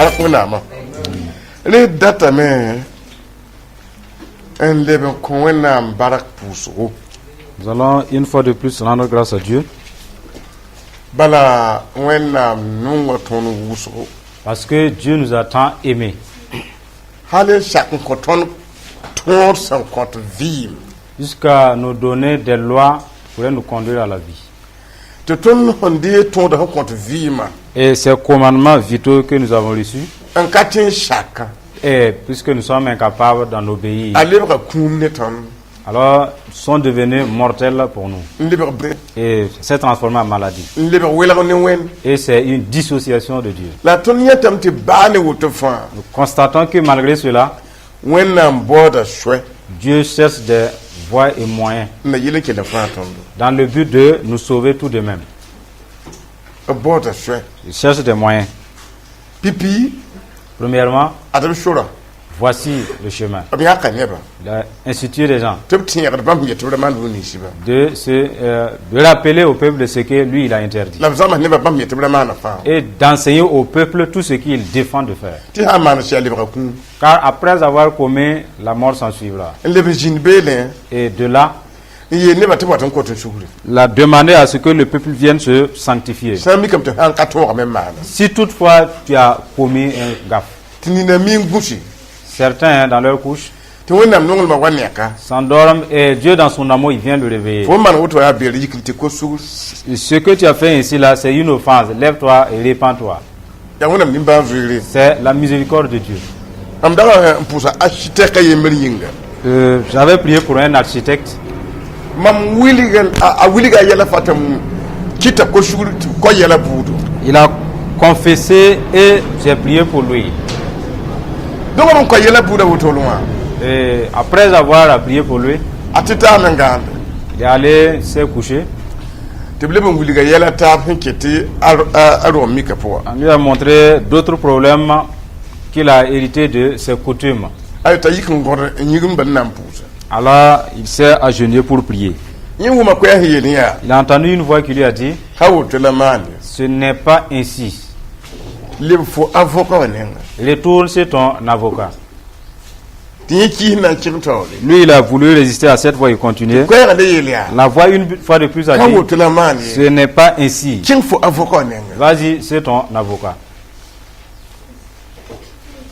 Bark Wẽnnaamã rẽ datame n leb n kõ Wẽnnaam bark pʋʋsgo. Nous allons une fois de plus rendre grâce à Dieu Bala Wẽnnaam nonga tõnd wʋsgo. Parce que Dieu nous a tant aimés. Hal n sak n kõ tõnd tõod sẽn kõt vɩɩm. Jusqu'à nous donner des lois pour nous conduire à la vie. Tɩ tõnd sẽn dee tõoda sẽn kõt vɩɩmã, Et ces commandements vitaux que nous avons reçus, n ka tẽ n saka, et puisque nous sommes incapables d'en obéir, a lebga kũum ne tõnd. Alors sont devenus mortels pour nous. N lebg bre. Et s'est transformé en maladie. N lebg welg ne Wẽnd. Et c'est une dissociation de Dieu. La tõnd yẽtame tɩ baa ne woto fãa, Nous constatons que malgré cela, Wẽnnaam baooda soɛ Dieu cherche des voies et moyens n na yel n kell fãa tõndo. Dans le but de nous sauver tout de même. B baooda soɛ. Il cherche des moyens. Pipi, Premièrement, ad b sora. Voici le chemin. B yãka nebã. Il a institué des gens Tɩ b tẽegd bãmb yet tɩ b ra maan bũmb-ninsba. de rappeler au peuple ce que lui il a interdit. La b zãms nebã bãmb yet tɩ b ra maana fãa. Et d'enseigner au peuple tout ce qu'il défend de faire. Tɩ sã n maan sɩ a lebga kũum. Car après avoir commis, la mort s'en suivra. N leb n zĩnd beelẽ. Et de là, N yeel nebã tɩ b wat n kot n sugri. Il a demandé à ce que le peuple vienne se sanctifier. Sã n mikame tɩ sã n ka tõogame n maana. Si toutefois tu as commis un gaffe, Tɩ nina mi n gũsi. Certains, hein, dans leur couche, Tɩ Wẽnnaam nonglmã wa neka. S'endorment et Dieu dans son amour, il vient le réveiller. Fo n maan woto yaa beere yik n tɩ ko sugr. Ce que tu as fait ici là, c'est une offense. Lève-toi et répands-toi. Yaa Wẽnnaam nimbãan-zoeere. C'est la miséricorde de Dieu. Mam dag n pʋʋsa architecte a yembr yĩnga. J'avais prié pour un architecte. Mam wilg a wilga a yɛla fa tɩ m kɩta ko-sugr tɩ ko yɛla buudo. Il a confessé et j'ai prié pour lui. Dogr n kõ yɛla buuda wotol wã. Et après avoir prié pour lui, A tɩ taam n gãande. Il est allé s'est couché. Tɩ b leb n wilga yɛla taab sẽn ket tɩ a rog mika pʋga. On lui a montré d'autres problèmes qu'il a hérité de ses coutumes. A t'a yik n gõd n yĩgimd n na n pʋʋsa. Alors, il s'est agenouillé pour prier. Yẽ wʋma koɛɛs yeel yaa. Il a entendu une voix qui lui a dit, Ka woto la maande. Ce n'est pas ainsi. Leb fo avocat wã nenga. Retourne chez ton avocat. Tɩ yẽ kiis na n kẽng taoore. Lui, il a voulu résister à cette voix et continuer. Koɛɛgã le yeel yaa. La voix, une fois de plus, a Ka dit, woto la maande. Ce n'est pas ainsi. Kẽng fo avocat wã nenga. Vas-y, c'est ton avocat.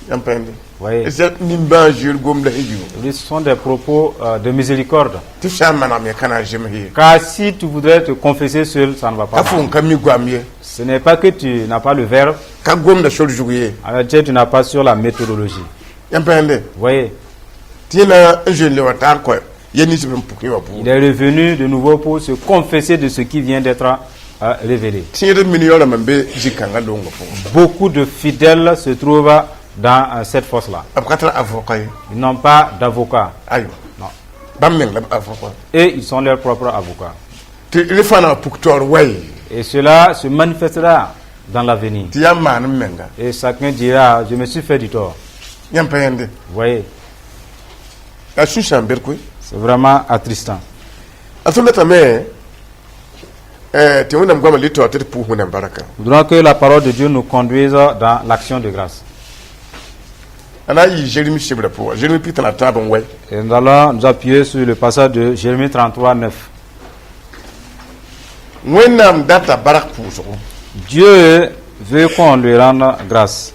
Yãmb pãende. Voyez, Nimbãan-zoeer gomda sẽn yʋʋm. Ce sont des propos de miséricorde. Tɩ sã n manegme ka na n zems ye. Car si tu voudrais te confesser seul, ça ne va pas. Ka fo n ka mi goam ye. Ce n'est pas que tu n'as pas le verbe, Ka gomda sor zug ye. En réalité, tu n'as pas sur la méthodologie. Yãmb pãende. Voyez, Tɩ yẽ na n zoe n le wa taar kɔ ye nins b n pʋkẽ wã il pʋʋg. Est revenu de nouveau pour se confesser de ce qui vient d'être révélé. Tẽed million rãmb n be zĩ-kãngã longã pʋgẽ. Beaucoup de fidèles se trouvent dans cette force-là. B ka tar avocat ye. Ils n'ont pas d'avocat. Ayo. Non. Bãmb meng la b avocat. Et ils sont leurs propres avocats. Tɩ rẽ fãa na puk taoor waye. Et cela se manifestera dans l'avenir. Tɩ yaa maan n menga. Et chacun dira, je me suis fait du tort. Yãmb pa yẽnde. Vous voyez, La sũ-sãam ber koe. C'est vraiment attristant. A tõnd datame tɩ Wẽnnaam goamã le taoor tɩ d pʋʋs Wẽnnaam barka. Nous voudrons que la parole de Dieu nous conduise dans l'action de grâce. A na n yɩ Zeremi sebrã pʋga Zeremi pita la tãab n wɛ. Et nous allons nous appuyer sur le passage de Jérémie 33, 9. Wẽnnaam data bark pʋʋsgo. Dieu veut qu'on lui rende grâce.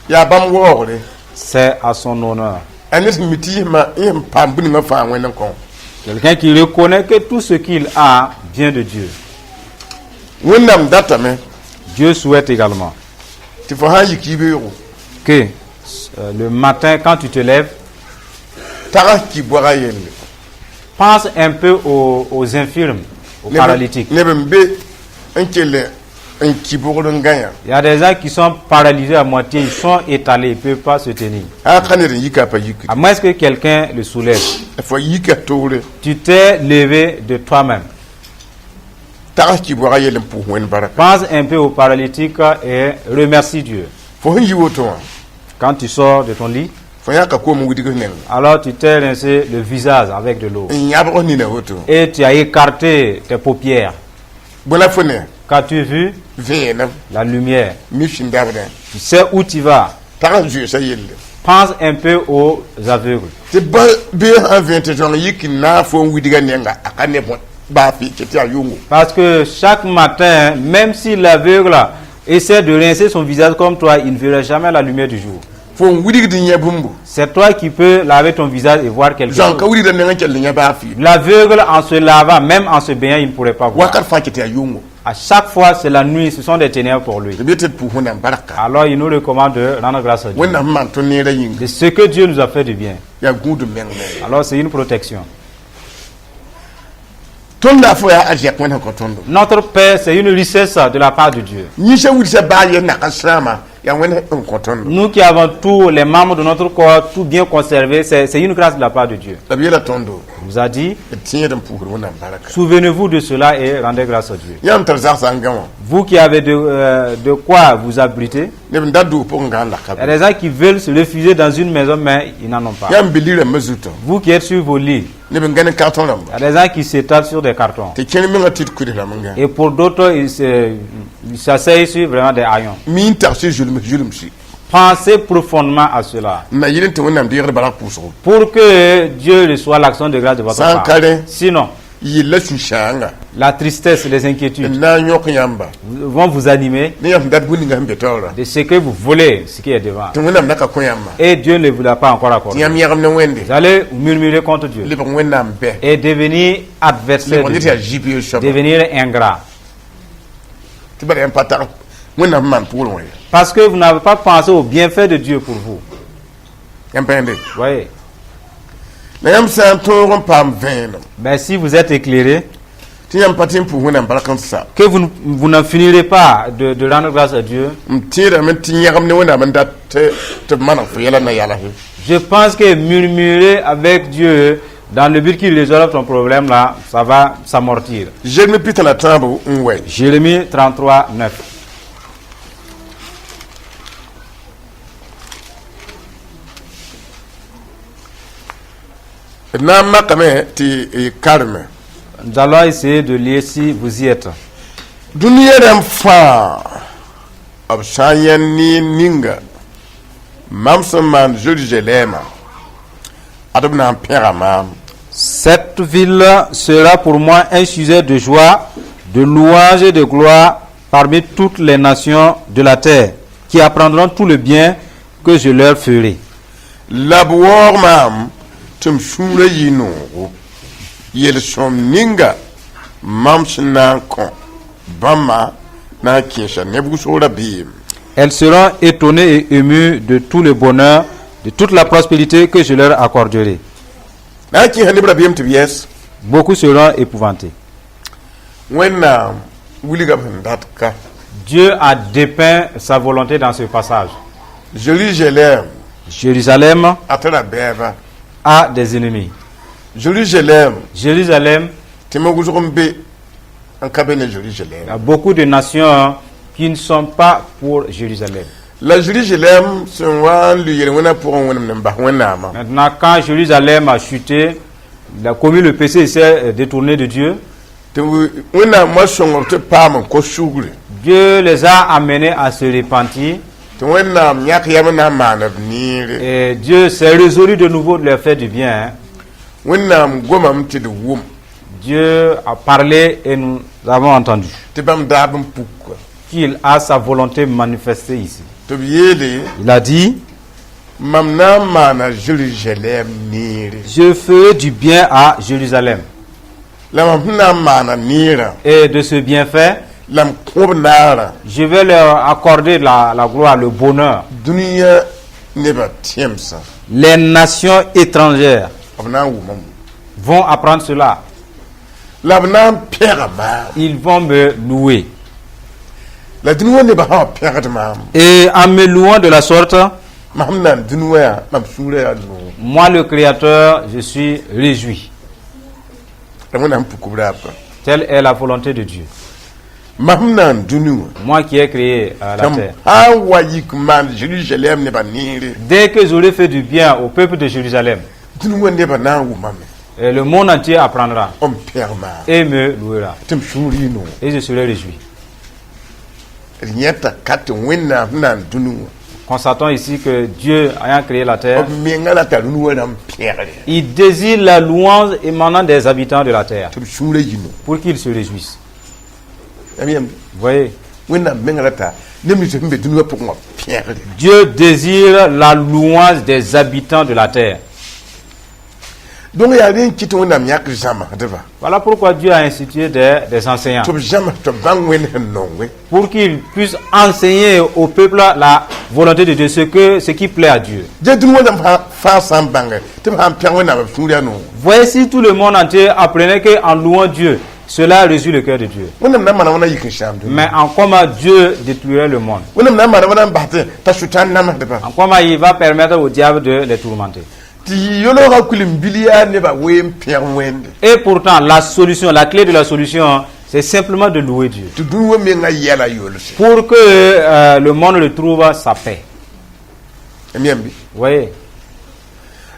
Yaa bãmb waoogre. C'est à son honneur. A ned sẽn mi tɩ yẽsma yẽ sẽn paam bũmb fãa Wẽnd n kõ. Quelqu'un qui reconnaît que tout ce qu'il a vient de Dieu. Wẽnnaam datame Dieu souhaite également tɩ fo sã n yik yibeoogo, que le matin, quand tu te lèves, tag ki boaga yelle. Pense un peu aux infirmes, aux paralytiques. Neb n be n kell n ki bogr n gãyã. Il y a des gens qui sont paralysés à moitié, ils sont étalés, ils ne peuvent pas se tenir. A ka ned n yika pa yikd. À moins que quelqu'un le soulève. Fo yika toore. Tu t'es levé de toi-même. Tag ki boaga yelle n pʋʋs Wẽnd barka. Pense un peu aux paralytiques et remercie Dieu. Fo sẽn yi woto wã, Quand tu sors de ton lit, fo yãka koom n widg f nenga. Alors tu t'es rincé le visage avec de l'eau. N yãbg nina woto. Et tu as écarté tes paupières. Bõe la fo ne? Qu'as-tu vu? Vẽenem. La lumière. Mi sẽn dabdã. Tu sais où tu vas. Tag n zoeesã yelle. Pense un peu aux aveugles. Tɩ ba bee sã n vẽ tɩ sõng yik n naag fo n widga nenga a ka ne bõe baa fɩ tɩ yaa yʋngo. Parce que chaque matin, même si l'aveugle essaie de rincer son visage comme toi, il ne verra jamais la lumière du jour. Fo n widgd n yã bũmbu. C'est toi qui peux laver ton visage et voir quelque Zãng ka chose. wilgda neng n kell yã baa fɩ. L'aveugle, en se lavant, même en se baignant, il ne pourrait pas voir. Wakat fãa tɩ yaa yʋngo. À chaque fois, c'est la nuit, ce sont des ténèbres pour lui. Tɩ b yetɩ d pʋʋs Wẽnnaam barka. Alors, il nous recommande de rendre grâce à Dieu. Wẽnnaam sẽn maan tõnd neerã yĩnga. De ce que Dieu nous a fait du bien. Yaa gũudum meng me. Alors, c'est une protection. Tõnd la fo yaa a zɛk Wẽnd sẽn kõ tõndo. Notre paix, c'est une richesse de la part de Dieu. Yĩnsã wilsa baa yen na ka sãama yaa Wẽnd n kõ tõndo. Nous qui avons tous les membres de notre corps, tout bien conservé, c'est une grâce de la part de Dieu. La b yeela tõndo. Il nous a dit, D tẽed n pʋʋsd Wẽnnaam barka. Souvenez-vous de cela et rendez grâce à Dieu. Yãmb tar zagsã n gã wã. Vous qui avez de quoi vous abriter, Neb n dat dʋʋg pʋgẽ n gã n laka. Il y a des gens qui veulent se réfugier dans une maison, mais ils n'en ont pas. Yãmb be li-rãmbã zutã. Vous qui êtes sur vos lits, Neb n gã ne carton rãmba. Il y a des gens qui s'étalent sur des cartons. Tɩ kẽer mengã tɩ d kuds rãmb n gã. Et pour d'autres, ils s'asseyent sur vraiment des haillons. Mi n tagsɩ zulms zulmsi. Pensez profondément à cela. N na yɩl n tɩ Wẽnnaam deegd bark pʋʋsgo. Pour que Dieu reçoive l'action de grâce de votre Sans part. carré. Sinon, Yella sũ-sãanga. La tristesse, les inquiétudes N na n yõk yãmba. Vont vous animer Ne yãmb dat bũmb ninga sẽn be taoorã. De ce que vous volez, ce qui est devant. Tɩ Wẽnnaam na ka kõ yãmba. Et Dieu ne vous l'a pas encore Tɩ accordé. yãmb yãgem ne Wẽnde. Vous allez murmurer contre Dieu Lebg Wẽnnaam bɛ. Et devenir adversaire Lebg de ned Dieu, yaa GPA soaba. Devenir ingrat. Tɩ bara yãmb pa tag Wẽnnaam sẽn maan pʋʋrẽ wã ye. Parce que vous n'avez pas pensé au bienfait de Dieu pour vous. Yãmb pa yẽnde. Vous voyez. La yãmb sã n tõog n paam vẽenem. Mais si vous êtes éclairé, Tɩ yãmb pa tɩ n pʋʋs Wẽnnaam bark n sa. Que vous n'en finirez pas de rendre grâce à Dieu, M tẽedame tɩ yãgem ne Wẽnnaam n dat tɩ tɩ b maneg fo yɛla na yalse. Je pense que murmurer avec Dieu dans le but qu'il résolve ton problème là, ça va s'amortir. Zeremi pita la tãabo n wɛ. Jérémie 33, 9. D na n makame tɩ y karme. Nous allons essayer de lire si vous y êtes. Dũniyã rãmb fãa b sã n yãend neer ninga mam sẽn maan Zerizalɛɛmã ad b na n pẽga maam. Cette ville sera pour moi un sujet de joie, de louange et de gloire parmi toutes les nations de la terre, qui apprendront tout le bien que je leur ferai. La b waoog maam tɩ m sũurã yɩ noogo yel-sõm ninga mam sẽn na n kõ bãmba na n kẽesa neb wʋsg rabeem. Elles seront étonnées et émues de tout le bonheur, de toute la prospérité que je leur accorderai. Na n kẽesa neb rabeem tɩ b yɛs. Beaucoup seront épouvantés. Wẽnnaam wilga b sẽn dat ka. Dieu a dépeint sa volonté dans ce passage. Jérusalem Jérusalem a tara bɛɛba. A des ennemis. Jérusalem Jérusalem, tẽmb wʋsg n be n ka be ne il Jérusalem. Y a beaucoup de nations qui ne sont pas pour Jérusalem. La Jérusalem sẽn wa n lʋ yel-wẽnã pʋgẽ wẽnem n bas Wẽnnaamã. Maintenant, quand Jérusalem a chuté, il a commis le péché, il s'est détourné de Dieu. Tɩ Wẽnnaam wa sõng b tɩ paam n kos sugri. Dieu les a amenés à se repentir. Tɩ Wẽnnaam yãk yam n na n maan b neere. Et Dieu s'est résolu de nouveau de leur faire du bien, hein. Wẽnnaam gomame tɩ d wʋm. Dieu a parlé et nous avons entendu Tɩ bãmb daab n puk. Qu'il a sa volonté manifestée ici. Tɩ b yeele Il a dit, mam na n maana Jérusalem neere. Je ferai du bien à Jérusalem. La mam sẽn na n maana neerã Et de ce bienfait, la m kõb naarã je vais leur accorder la gloire, le bonheur. Dũniyã nebã tẽmsã Les nations étrangères b na n wʋmame. Vont apprendre cela. La b na n pẽga maam. Ils vont me louer. La dũni wã nebã sã wa pẽgd maam Et en me louant de la sorte, mam na n dũni wã yaa mam sũurã yaa noog. Moi le Créateur, je suis réjoui. La Wẽnnaam puk b raabga. Telle est la volonté de Dieu. Mam na n dũni wã Moi qui ai créé la tɩ m terre. sã n wa yik maan Jérusalem nebã neere Dès que j'aurai fait du bien au peuple de Jérusalem, dũni wã nebã na n wʋmame et le monde entier apprendra m pẽg maam et me louera. Tɩ m sũur yɩ noog. Et je serai réjoui. D yẽta ka tɩ Wẽnnaam sẽn na n dũni wã, Constatons ici que Dieu, ayant créé la terre, b menga la t'a rũni wã rãmb pẽgre, il désire la louange émanant des habitants de la terre tɩ b sũurã yi no. pour qu'ils se réjouissent. Yãmb yãmb. Vous voyez, Wẽnnaam menga la t'a neb nins sẽn be dũni wã pʋgẽ wã pẽgre. Dieu désire la louange des habitants de la terre. Donc yaa rẽ n kɩt tɩ Wẽnnaam yãk zãmsdba, Voilà pourquoi Dieu a institué des enseignants, tɩ b zãms tɩ b bãng Wẽnd sẽn nonge. pour qu'ils puissent enseigner au peuple la volonté de Dieu, ce qui plaît à Dieu. Dẽ dũni wã rãmb fãa sã n bãnge tɩ b sã n pẽg Wẽnnaam b sũur yaa noog, Voyez, si tout le monde entier apprenait qu'en louant Dieu, cela réjouit le cœur de Dieu. Wẽnnaam na n maana wãna yik n sãam dũni? Mais en comment Dieu détruirait le monde? Wẽnnaam na n maana wãna n bas tɩ t'a Sʋtãan namsdba? En comment il va permettre au diable de les tourmenter? Tɩ yolgã kulim-bil yaa nebã ween pẽg Wẽnde, Et pourtant, la solution, la clé de la solution, c'est simplement de louer Dieu. Tɩ dũni wã mengã yɛla yolse. Pour que le monde retrouve sa paix. M yãmb. Vous voyez?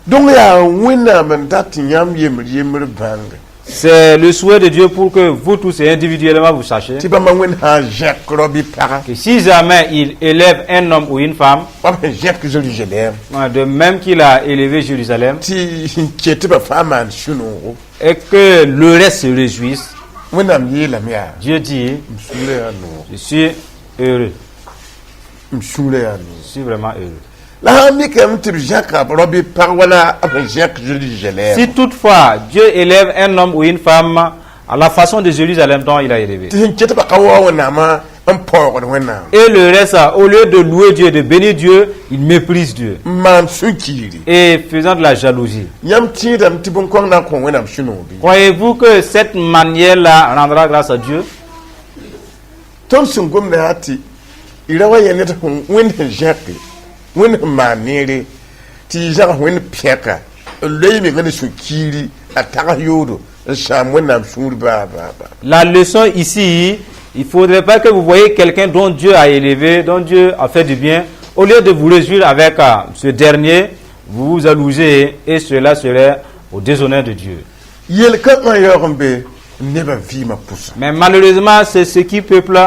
Donc yaa Wẽnnaam n dat tɩ yãmb yembr yembr bãnge, C'est le souhait de Dieu pour que vous tous et individuellement vous sachiez tɩ bãmba Wẽnd sã n zẽk rao bɩ paga, que si jamais il élève un homme ou une femme, wa b sẽn zẽk Zerusalem, de même qu'il a élevé Jérusalem, tɩ n ket tɩ ba fãa maan sũ-noogo, et que le reste se réjouisse, Wẽnnaam yeelame yaa, Dieu dit, m sũurã yaa noog. Je suis heureux, M sũurã yaa noog. Je suis vraiment heureux. La sã n mikame tɩ b zẽka rao bɩ pag wala b sẽn zẽk Zerusalem, Si toutefois Dieu élève un homme ou une femme à la façon de Jérusalem dont il a élevé, tɩ sẽn ket tɩ ba ka waoog Wẽnnaamã n paoogd Wẽnnaam, et le reste, au lieu de louer Dieu, de bénir Dieu, il méprise Dieu n maan sũ-kiiri, et faisant de la jalousie. Yãmb tẽedame tɩ bõn-kõng na n kõ Wẽnnaam sũ-noog bɩ? Croyez-vous que cette manière-là rendra grâce à Dieu? Tõnd sẽn gomda yaa tɩ y ra wa yẽ ned sẽn Wẽnd sẽn zẽke, Wẽnd sẽn maan neere, tɩ y zãgs Wẽnd pẽka n loe menga ne sũ-kiiri a tags yoodo n sãam Wẽnnaam sũur baa baa baa. La leçon ici, il ne faudrait pas que vous voyez quelqu'un dont Dieu a élevé, dont Dieu a fait du bien. Au lieu de vous réjouir avec ce dernier, vous vous jalousez et cela serait au déshonneur de Dieu. Yel-kãngã yaoog n be nebã vɩɩmã pʋsã. Mais malheureusement, c'est ce qui peuple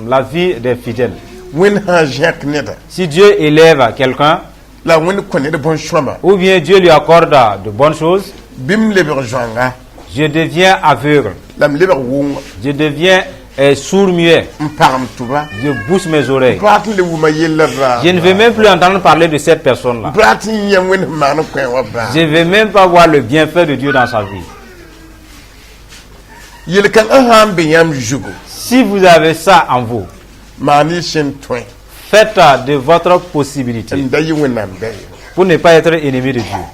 la vie des fidèles. Wẽnd sã n zẽk neda, Si Dieu élève quelqu'un, la Wẽnd kõ ned bõn-sõama, ou bien Dieu lui accorde de bonnes choses, bɩ m lebg zoanga, je deviens aveugle, la m lebg wʋnga, je deviens sourd-muet, n pagm tʋba, je bouche mes oreilles. pa tɩ n le wʋma yellã baa. Je ne veux même plus entendre parler de cette personne-là. Pa tɩ n yẽ Wẽnd sẽn maan n kõ wã baa. Je ne veux même pas voir le bienfait de Dieu dans sa vie. Yel-kãngã sã n be yãmb zugu, Si vous avez ça en vous, maan y sẽn tõe faites de votre possibilité n da yɩ Wẽnnaam bɛ ye. pour ne pas être ennemi de Dieu.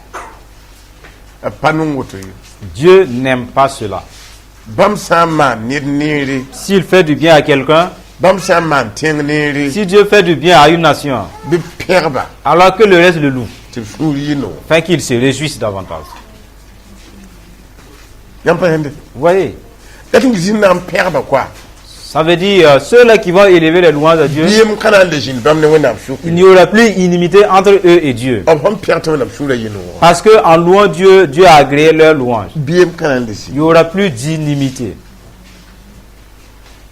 A pa nong woto ye. Dieu n'aime pas cela. Bãmb sã n maan ned neere, S'il fait du bien à quelqu'un, bãmb sã n maan tẽng neere, si Dieu fait du bien à une nation, bɩ pẽgba, alors que le reste le loue, tɩ b sũur yɩ noog. afin qu'il se réjouisse davantage. Yãmb pa yẽnde? Vous voyez, La tɩ n na n pẽgba koa, ça veut dire ceux-là qui vont élever les louanges à Dieu, bɩɩm ka na n le zĩnd bãmb ne Wẽnnaam sʋk. Il n'y aura plus inimité entre eux et Dieu. B sẽn pẽg tɩ Wẽnnaam sũurã yɩ noog. Parce que en louant Dieu, Dieu a agréé leur louange. Bɩɩm ka na n le zĩnd. Il n'y aura plus d'inimité.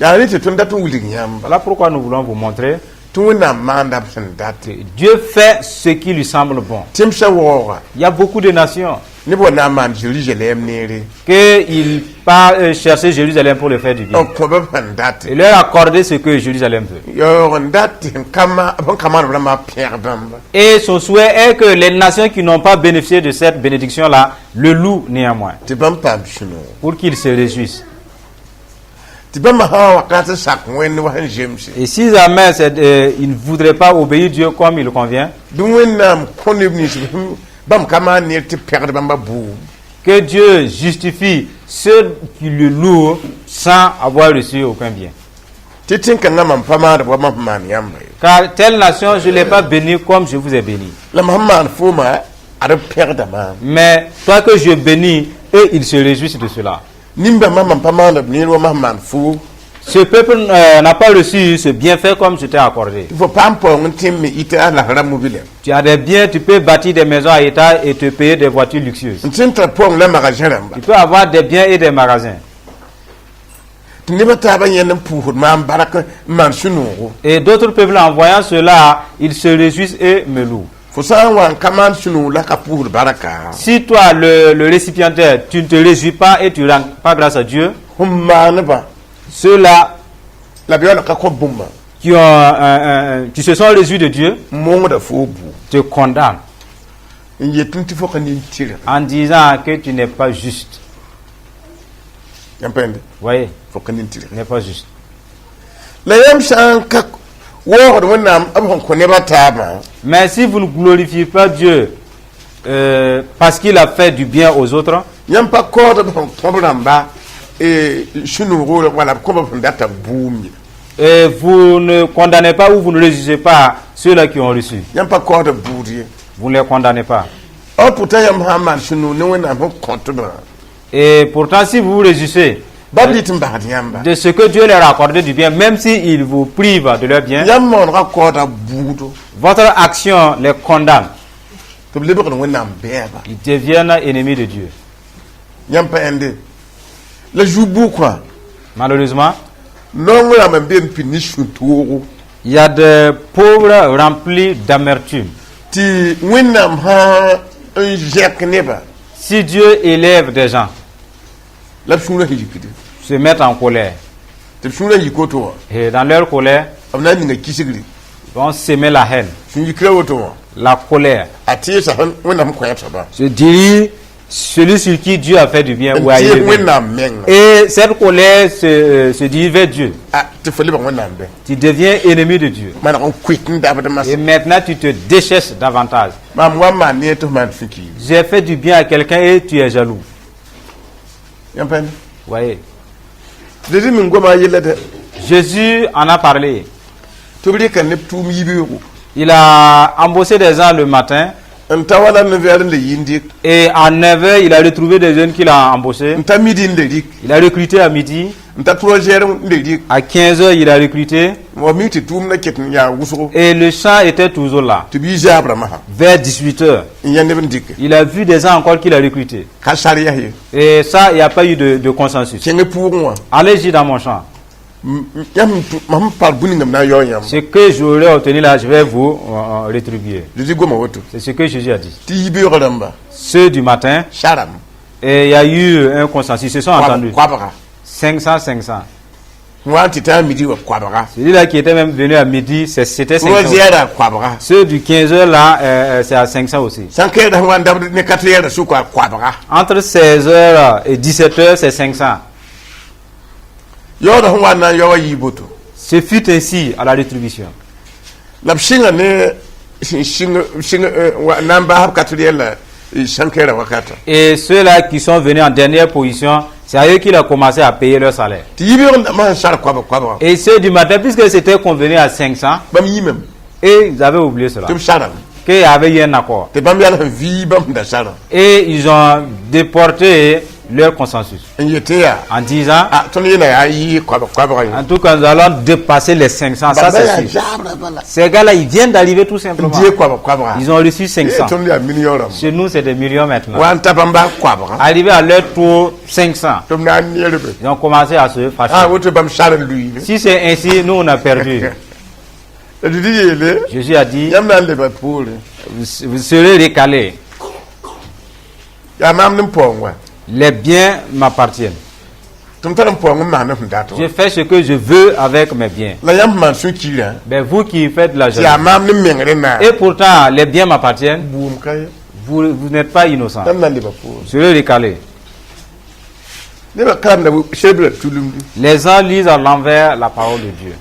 Yaa rẽ tɩ tõnd dat n wilg yãmba Voilà pourquoi nous voulons vous montrer tɩ Wẽnnaam maanda b sẽn dat. Que Dieu fait ce qui lui semble bon. Tẽmsã waooga, Il y a beaucoup de nations neb wa na n maan Zerusalem neere, qu'il part chercher Jérusalem pour le faire du bien. N kõ b sẽn dat. Et leur accorder ce que Jérusalem veut. Yaoog n dat tɩ sẽn ka ma b sẽn ka maan b rãmbã pẽg bãmba. Et son souhait est que les nations qui n'ont pas bénéficié de cette bénédiction-là le louent néanmoins, Tɩ bãmb paam sũ-noog. Pour qu'ils se réjouissent. Tɩ bãmb sã n wakat n sak Wẽnd wa sẽn zemse, Et si jamais ils ne voudraient pas obéir Dieu comme il convient, bɩ Wẽnnaam kõ neb nins bãmb ka maan neer tɩ pẽgd bãmba buub. Que Dieu justifie ceux qui le louent sans avoir reçu aucun bien. Tɩ tẽn-kãngã mam pa maand wa mam sẽn maan yãmba ye. Car telle nation, je ne l'ai pas bénie comme je vous ai béni. La mam sẽn maan fooma ad b pẽgda maam. Mais toi que je bénis, eux, ils se réjouissent de cela. Nin-bãmbã mam pa maand b neer wa mam sẽn maan foo. Ce peuple n'a pas reçu ce bienfait comme je t'ai accordé. Tɩ fo paam paoong n tẽ me ɩta a lasrã mobilem. Tu as des biens, tu peux bâtir des maisons à étage et te payer des voitures luxueuses. N sẽn tar paoong la magasin rãmba. Tu peux avoir des biens et des magasins. Tɩ nebã taabã yẽnd n pʋʋsd maam bark n maan sũ-noogo. Et d'autres peuples, en voyant cela, ils se réjouissent et me louent. Fo sã n wa n ka maan sũ-noog la ka pʋʋsd barka, Si toi, le récipiendaire, tu ne te réjouis pas et tu ne rends pas grâce à Dieu, sẽn maaneba ceux-là la b yaoola ka kõ bũmba qui se sont réjouis de Dieu mongda fo bu te condamnent n yetẽ tɩ fo ka nin-tɩrg. En disant que tu n'es pas juste. Yãmb pa yẽnde? Voyez, Fo ka nin-tɩrg. Tu n'es pas juste. La yãmb sã n ka waoogd Wẽnnaam b sẽn kõ nebã taabã, Mais si vous ne glorifiez pas Dieu parce qu'il a fait du bien aux autres, yãmb pa kaood b sẽn kõb rãmba sũ-noogo wala b kõb b sẽn data buum ye. Et vous ne condamnez pas ou vous ne réjouissez pas ceux-là qui ont reçu, Yãmb pa kaood b buud ye. Vous ne les condamnez pas. Or pourtant yãmb sã n maan sũ-noog ne Wẽnnaam sẽn kõtbã, Et pourtant, si vous vous réjouissez bãmb dɩt n basd yãmba, de ce que Dieu leur a accordé du bien, même s'il vous prive de leur bien, yãmb maoonegã kaooda buudo votre action les condamne. Tɩ b lebgd Wẽnnaam bɛɛba. Ils deviennent ennemis de Dieu. Yãmb pa yẽnde la zu-buukã Malheureusement, naong rãmb n be n pid ne sũ-toogo il y a des pauvres remplis d'amertume. Tɩ Wẽnnaam sã n zẽk nebã, Si Dieu élève des gens, la b sũurã sẽn yikde se mettent en colère. Tɩ b sũurã yik woto wã, Et dans leur colère, b na n ninga kisgri. Ils vont semer la haine, Sẽn yikra woto wã, la colère. A tɩɩsa sẽn Wẽnnaam kõ yã soaba. Se dirige celui sur qui Dieu a fait du bien N ou a tɩɩs élevé. Wẽnnaam menga. Et cette colère se dirige vers Dieu. A tɩ fo lebg Wẽnnaam bɛ. Tu deviens ennemi de Dieu. Maneg n koet n dabd masã. Et maintenant, tu te déchasses davantage. Maam wa n maan ne tɩ f maan sũ-kiir. J'ai fait du bien à quelqu'un et tu es jaloux. Yãmb pa yẽnde? Voyez. Zezi min goma a yella dɛ. Jésus en a parlé. Tɩ b rɩka neb tʋʋm yibeoogo. Il a embauché des gens le matin N ta wala 9 n le yĩnd. Et à 9h, il a retrouvé des jeunes qu'il a embauchés. N ta midi n le rik. Il a recruté à midi. N ta 3 n le rik. À 15h, il a recruté. Wa mi tɩ tʋʋm na ket n yaa wʋsgo. Et le champ était toujours là. Tɩ b yi zaabrã masã. Vers 18h, N yã neb n dɩke. Il a vu des gens encore qu'il a recrutés. Ka sar yas ye. Et ça, il n'y a pas eu de consensus. Kẽng pʋʋgẽ wã. Allez-y dans mon champ. Yãmb mam sẽn par bũningame na n yao yãmb. Ce que j'aurais obtenu là, je vais vous rétribuer. Zezi goma woto. C'est ce que Jésus a dit. Tɩ yibeoogã rãmba Ceux du matin, sarame. Et il y a eu un consensus, ils se sont entendus. Koabga. 500, 500. Wa n tɩ tã midi wa koabga. Celui-là qui était même venu à midi, c'était 500. 3 heures koabga. Ceux du 15h là, c'est à 500 aussi. Sã n kɛɛda sẽn wa n dabd ne 4 heures sʋka koabga. Entre 16h et 17h, c'est 500. Yaoodã sẽn wa n na n yao a yiib woto. Ce fut ainsi à la rétribution. La b sɩnga ne sẽn sɩng na n baasb 4 heures la 5 heures wakata. Et ceux-là qui sont venus en dernière position, c'est à eux qu'il a commencé à payer leur salaire. Tɩ yibeoog dãmbã sẽn sar koabg koabga, Et ceux du matin, puisque c'était convenu à 500, bãmb yĩmame. Et ils avaient oublié cela, Tɩ b sarame. Qu'il y avait eu un accord. Tɩ bãmb yaa sẽn vii bãmb sẽn da sarã. Et ils ont déporté leur consensus N yetẽ yaa en disant, a tõnd yẽna yaa yɩ koabg koabga ye. En tout cas, nous allons dépasser les 500, ça Bãmba yaa c'est sûr. zaabra bala. Ces gars-là, ils viennent d'arriver tout N simplement. dɩ koabg koabga. Ils ont reçu 500. Tõnd yaa million rãmb. Chez nous, c'est des millions maintenant. Wa n ta bãmba koabga. Arrivé à leur tour, 500. Tɩ b na n neerbe. Ils ont commencé à se fâcher. A woto bãmb sar n luiime. Si c'est ainsi, nous, on a perdu. La Zezi yeele Jésus a dit, yãmb na n leba poore. Vous serez recalés. Yaa maam ne n paoong wa. Les biens m'appartiennent. Tɩ m tar n paoong n maan ne sẽn dat Je wã. fais ce que je veux avec mes biens. La yãmb maan sũ-kiirã Mais vous qui faites de la tɩ yaa jalousie. maam ne mengr naam. Et pourtant, les biens m'appartiennent. Buum ka ye. Vous, vous n'êtes pas innocent. Yãmb na n leba poore. Vous serez recalés. Nebã karemda sebrã tulumdu. Les gens lisent à l'envers la parole de Dieu.